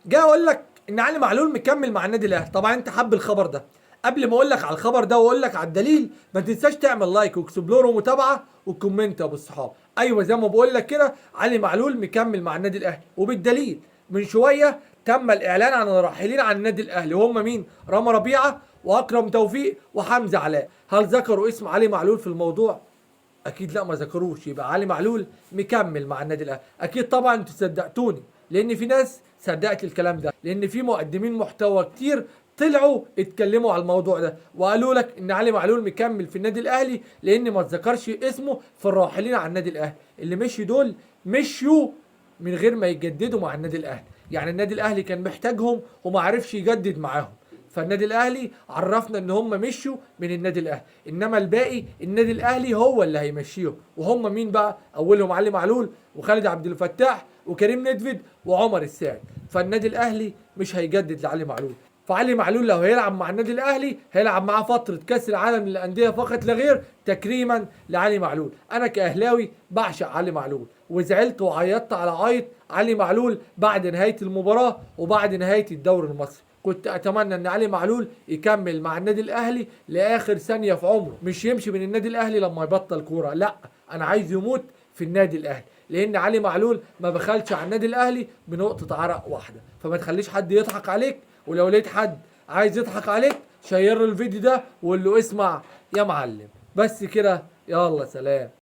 جاي اقول لك ان علي معلول مكمل مع النادي الاهلي. طبعا انت حب الخبر ده. قبل ما اقول لك على الخبر ده واقول لك على الدليل، ما تنساش تعمل like و explore ومتابعة و comment يا ابو الصحاب. ايوه زي ما بقول لك كده، علي معلول مكمل مع النادي الاهلي، وبالدليل من شوية تم الاعلان عن الراحلين عن النادي الاهلي، وهم مين؟ رامي ربيعة واكرم توفيق وحمزة علاء. هل ذكروا اسم علي معلول في الموضوع؟ اكيد لا، ما ذكروش. يبقى علي معلول مكمل مع النادي الاهلي. اكيد طبعا انتوا صدقتوني، لان في ناس صدقت الكلام ده، لان في مقدمين محتوى كتير طلعوا اتكلموا على الموضوع ده وقالوا لك ان علي معلول مكمل في النادي الاهلي، لان ما اتذكرش اسمه في الراحلين عن النادي الاهلي. اللي مشي دول مشيوا من غير ما يجددوا مع النادي الاهلي، يعني النادي الاهلي كان محتاجهم وما عرفش يجدد معاهم، فالنادي الاهلي عرفنا ان هم مشوا من النادي الاهلي. انما الباقي النادي الاهلي هو اللي هيمشيهم، وهم مين بقى؟ اولهم علي معلول وخالد عبد الفتاح وكريم ندفد وعمر الساعي. فالنادي الاهلي مش هيجدد لعلي معلول. فعلي معلول لو هيلعب مع النادي الاهلي هيلعب معاه فترة كاس العالم للاندية فقط لا غير، تكريما لعلي معلول. انا كاهلاوي بعشق علي معلول، وزعلت وعيطت على عيط علي معلول بعد نهاية المباراة وبعد نهاية الدوري المصري. كنت اتمنى ان علي معلول يكمل مع النادي الاهلي لاخر ثانية في عمره، مش يمشي من النادي الاهلي لما يبطل كورة، لا انا عايز يموت في النادي الاهلي، لان علي معلول ما بخلش على النادي الاهلي بنقطة عرق واحدة. فما تخليش حد يضحك عليك، ولو لقيت حد عايز يضحك عليك share الفيديو ده وقول له اسمع يا معلم. بس كده، يلا سلام.